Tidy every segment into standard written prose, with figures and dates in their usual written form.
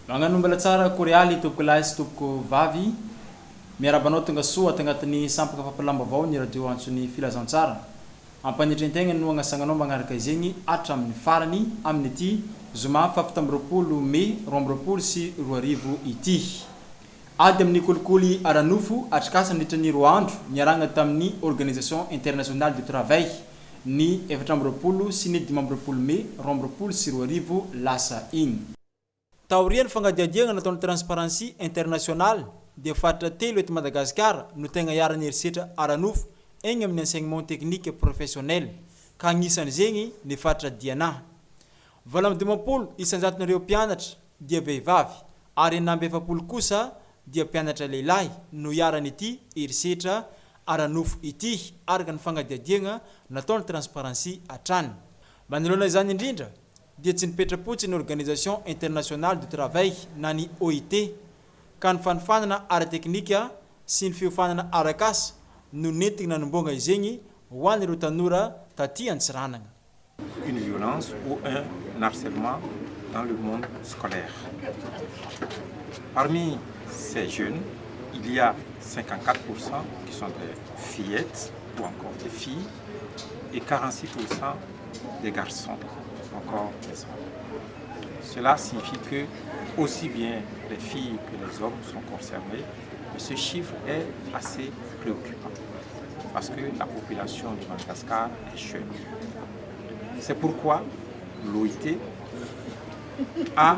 Magnano mbala tsara korealy tompoko lahy sy tompoko vavy. Miarahaba anao tonga soa ato agnatin'ny sampaka fampahalalam-baovao ny radio antson'ny filazantsara. Ampanetren-tegna no agnasagnanao magnaraka izegny hatramin'ny farany amin'ity zoma faha 27 mey 2022 ity. Ady amin'ny kolikoly ara-nofo atrikasa nandritra ny 2 andro niarahana tamin'ny Organisation Internationale du Travail ny 24 sy ny 25 mey 2022 lasa igny. Taorian'ny fanadihadiana nataon'ny Transparency International dia faritra telo eto Madagasikara no tegna iharan'ny herisetra ara-nofo egny amin'ny enseignement technique professionnel, ka agnisan'izegny ny faritra Diana. 58% ireo mpianatra dia vehivavy ary 46 kosa dia mpianatra lehilahy no iharan'ity herisetra ara-nofo ity, araka ny fanadihadiana nataon'ny Transparency hatrany. Manoloana izany indrindra dia tsy nipetra-potsiny ny Organisation Internationale du Travail na ny OIT, ka ny fanofanana ara-teknika sy ny fiofanana arak'asa no nentina nanombohana izegny ho an'ireo tanora taty Antsiranana. Une violence ou un harcèlement dans le monde scolaire. Parmi ces jeunes, il y a 54% qui sont des fillettes ou encore des filles et 46% des garçons, encore des hommes. Cela signifie que aussi bien les filles que les hommes sont concernés, mais ce chiffre est assez préoccupant parce que la population de Madagascar est jeune. C'est pourquoi l'OIT a,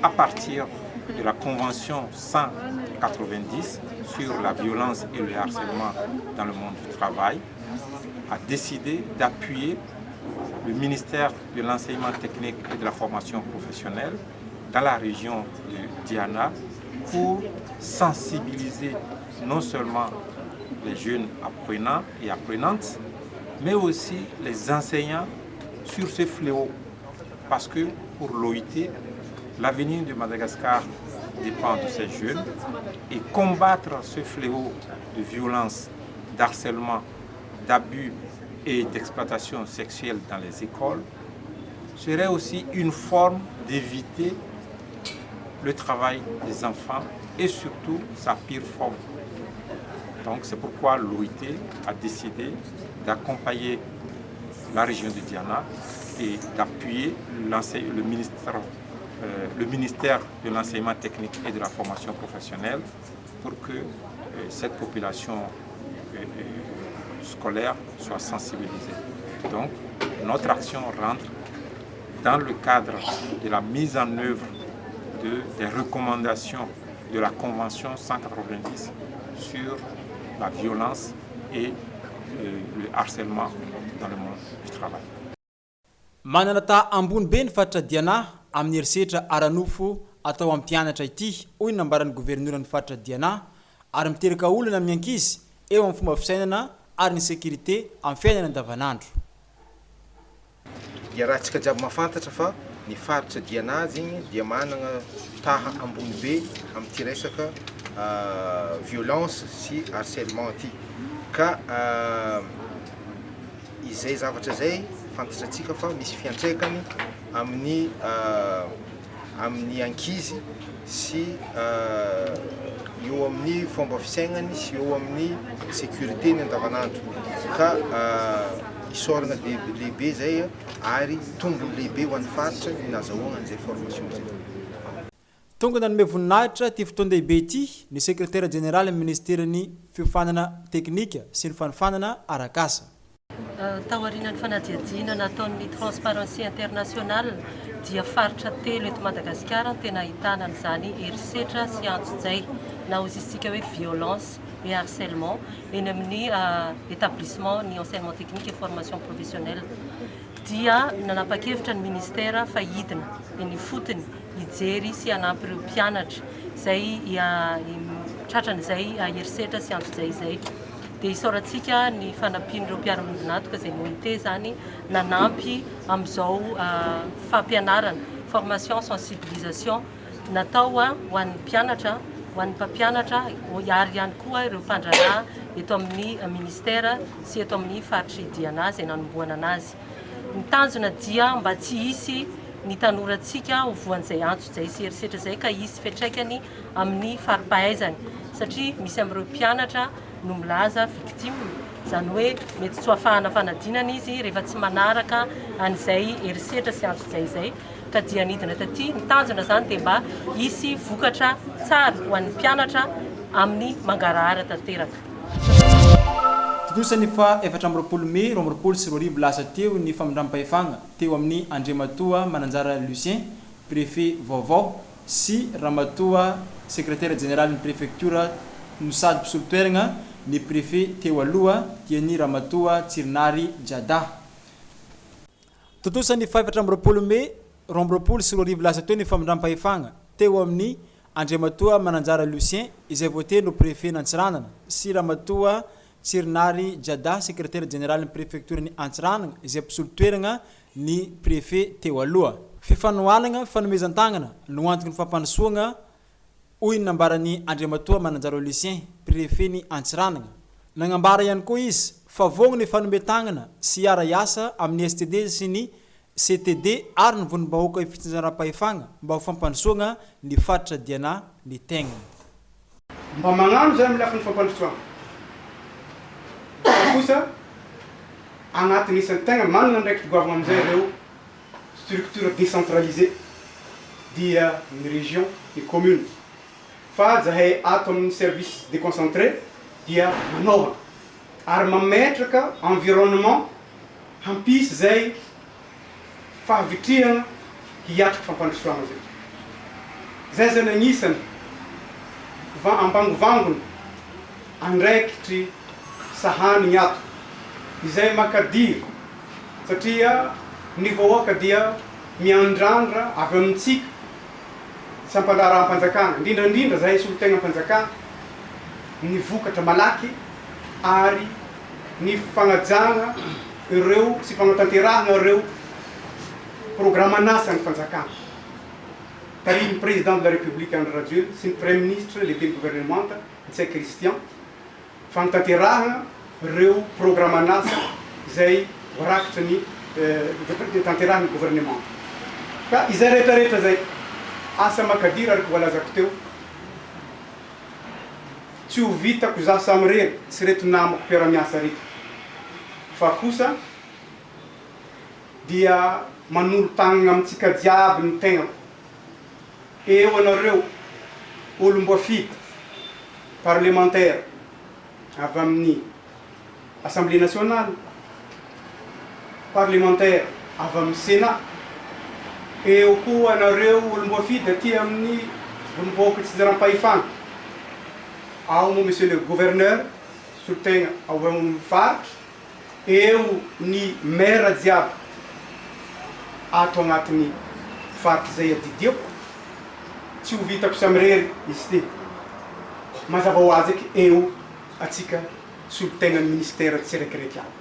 à partir de la Convention 190 sur la violence et le harcèlement dans le monde du travail, a décidé d'appuyer le ministère de l'Enseignement technique et de la formation professionnelle dans la région de Diana pour sensibiliser non seulement les jeunes apprenants et apprenantes, mais aussi les enseignants sur ce fléau. Parce que pour l'OIT, l'avenir de Madagascar dépend de ces jeunes et combattre ce fléau de violence, d'harcèlement, d'abus et d'exploitation sexuelle dans les écoles serait aussi une forme d'éviter le travail des enfants et surtout sa pire forme. Donc c'est pourquoi l'OIT a décidé d'accompagner la région de Diana et d'appuyer le ministère de l'Enseignement technique et de la formation professionnelle pour que cette population scolaire soit sensibilisée. Donc notre action rentre dans le cadre de la mise en œuvre des recommandations de la Convention 190 sur la violence et le harcèlement dans le monde du travail. Manana taha ambony be ny faritra Diana amin'ny herisetra ara-nofo atao amin'ny mpianatra ity, hoy ny nambaran'ny governoran'ny faritra Diana, ary miteraka olana amin'ny ankizy eo amin'ny fomba fisainana ary ny sécurité amin'ny fiainana andavanandro. Dia raha tsika jiaby mahafantatra fa ny faritra Diana zegny dia manana taha ambony be amin'ity resaka violence sy harcèlement ty, ka izay zavatra zay fantatratsika fa misy fiantraikany amin'ny ankizy sy eo amin'ny fomba fisainany sy eo amin'ny sécurité ny andavanandro, ka isaorana de lehibe zay ary tombony lehibe ho an'ny faritra ny nazahoana an'izay formation zay. Tonga nanome voninahitra ty fotoan-dehibe ity ny secrétaire général amin'ny ministeran'ny fiofanana teknika sy ny fanofanana arak'asa. Taorian'ny fanadihadiana nataon'ny Transparency International dia faritra telo eto Madagasikara no tena ahitana an'izany herisetra sy antsojay na hoy isika hoe violence et harcèlement eny amin'ny établissement ny enseignement technique et formation professionnelle, dia nanapa-kevitra ny ministère fa hidina eny ifotony hijery sy hanampy ireo mpianatra izay tratran'izay herisetra sy antsojay izay. Dia isaorantsika ny fanampian'ireo mpiara-miombon'antoka izay ny OIT zany nanampy amin'izao fampianarana formation sensibilisation natao ho an'ny mpianatra, ho an'ny mpampianatra ary ihany koa ireo mpandraharaha eto amin'ny ministère sy eto amin'ny faritry Diana izay nanombohana anazy. Ny tanjona dia mba tsy hisy ny tanorantsika ho voan'izay antsojay sy herisetra izay ka hisy fiantraikany amin'ny fari-pahaizany satria misy amin'ireo mpianatra no milaza victime, izany hoe mety tsy ho afahana fanadinana izy rehefa tsy manaraka an'izay herisetra sy antsojay izay ka dia nidina taty. Ny tanjona izany dia mba hisy vokatra tsara ho an'ny mpianatra amin'ny mangarahara tanteraka. Tontosa ny faha 24 mey 2022 lasa teo ny famindram-pahefana teo amin'ny Andriamatoa Mananjara Lucien, Préfet vaovao, sy Ramatoa Sekretera Jeneralin'ny Prefektiora no sady mpisolo toeragna ny Préfet teo aloha dia ny Ramatoa Tsirinary Jada. Tontosa ny faha 24 mey 2022 lasa teo ny famindram-pahefagna teo amin'ny Andriamatoa Mananjara Lucien izay voatendry ho Préfet n'Antsiranana sy Ramatoa Tsirinary Jada Sekretera Jeneralin'ny Prefektioran'i Antsiranana izay mpisolo toeragna ny Préfet teo aloha. Fifanohanagna, fanomezan-tagnana no antoky ny fampandrosoagna hoy ny nambaran'i Andriamatoa Mananjara Lucien, Préfet ny Antsiranana. Nagnambara ihany koa izy fa voagno ny fanome-tagnana sy hiara-hiasa amin'ny STD sy ny CTD ary ny vondrom-bahoaka fitsinjaram-pahefagna mba ho fampandrosoagna ny faritra Diana ny tegnany. Mba magnano zay amin'ny lafiny fampandrosoagna fa kosa agnatin'ny isan'ny tegna managna andraikitry goavagna amizay ireo structure décentralisée dia ny région, ny commune fa zahay ato amin'ny service déconcentré dia manohana ary mametraka environnement hampisy zay fahavitrihana hiatriky fampandrosoagna zay. Zay zany agnisany va ambangovangony andraikitry sahanigny ato izay makadiry satria ny vahoaka dia miandrandra avy amintsika sampandraharaham-panjakana, indrindra indrindra zahay solontegnam-panjakana ny vokatra malaky ary ny fagnajagna ireo sy fagnatanterahagna ireo programan'asan'ny fanjakana tarihin'ny Président de la République Andry Rajoelina sy ny Praiminisitra lehiben'ny governemanta Ntsay Christian, fagnatanterahagna ireo programan'asa izay voarakitry ny tanterahin'ny governemanta. Ka izay rehetrarehetra izay asa makadiry araka voalazako teo, Tsy ho vitako izaho samirery sy reto namako mpiara-miasa reto fa kosa dia manolo-tagnana amintsika jiaby ny tegnako. Eo anareo olom-boafidy, parlemantera, avy amin'ny Assemblée nationale, parlemantera avy amin'ny Sénat, eo koa anareo olom-boafidy aty amin'ny vondrom-bahoaka itsinjaram-pahefana, ao moa Monsieur le Gouverneur, solotegna ao amin'ny faritra, eo ny maire jiaby ato agnatin'ny faritra izay adidiako, tsy ho vitako samirery izy ity, mazava ho azy eky eo atsika solontenan'ny minisitera tsiraikiraiky avy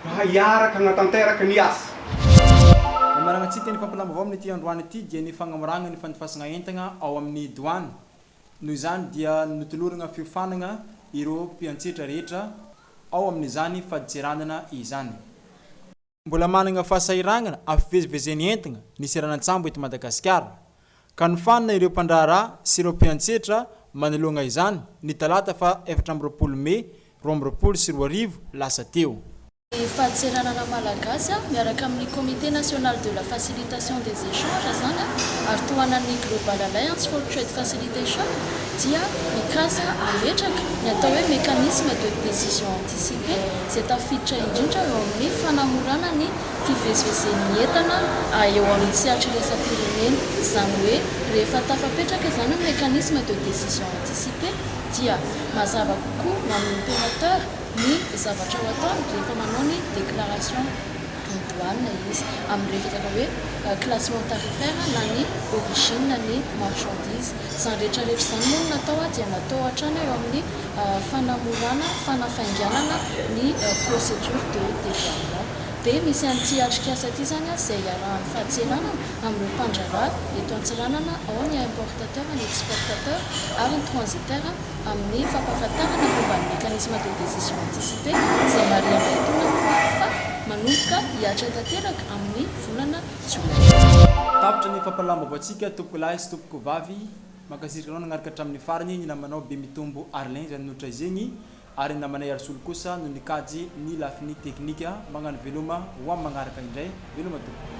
mba hiaraka hanatanteraka ny asa. Ny maranantsika ny fampilam-baovao amin'ity androany ity dia ny fagnamoragna ny fandifasagna entagna ao amin'ny douane. Noho izany dia notoloragna fiofanagna ireo mpiantsetra rehetra ao amin'izany fadintseranana izany. Mbola manana fahasahiranana amin'ny fivezivezen'ny entana ny seranan-tsambo eto Madagasikara, ka nofanina ireo mpandraharaha sy ireo mpiantsetra manoloana izany ny talata faha 24 mey 2022 lasa teo. Ny fadintseranana malagasy miaraka amin'ny Comité national de la facilitation des échanges izany ary tohanan'ny Global Alliance for Trade Facilitation dia mikasa hametraka ny atao hoe mécanisme de décision anticipée izay tafiditra indrindra eo amin'ny fanamorana ny fivezivezen'ny entana eo amin'ny sehatra iraisam-pirenena. Izany hoe rehefa tafapetraka izany ny mécanisme de décision anticipée dia mazava kokoa ho an'ny opérateur ny zavatra ho ataony rehefa manao ny déclaration ny douane izy amin'ny resaka hoe classement tarifaire na ny origine ny marchandise. Izany rehetra rehetra izany moa no natao dia natao hatrany eo amin'ny fanamorana, fanafainganana ny procédure de dédouanement. Dia misy an'ity atrikasa ity izany izay iarahan'ny fahatseranana amin'ireo mpandraharaha eto Antsiranana, ao ny importateur, ny exportateur ary ny transitaire amin'ny fampahafantarana momba ny mécanisme de décision anticipée izay marihana etoana moa fa. manomboka hihatra tanteraka amin'ny volana jolay. Tapitra ny fampahalalam-baovaontsika tompokolahy sy tompokovavy. Mankasitraka anao nagnaraka hatramin'ny farany ny namanao Bemitombo Arlin izay nanolotra izegny ary ny namanay Arsolo kosa no nikajy ny lafiny teknika. Magnano veloma ho amin'ny magnaraka indray. Veloma tompoko.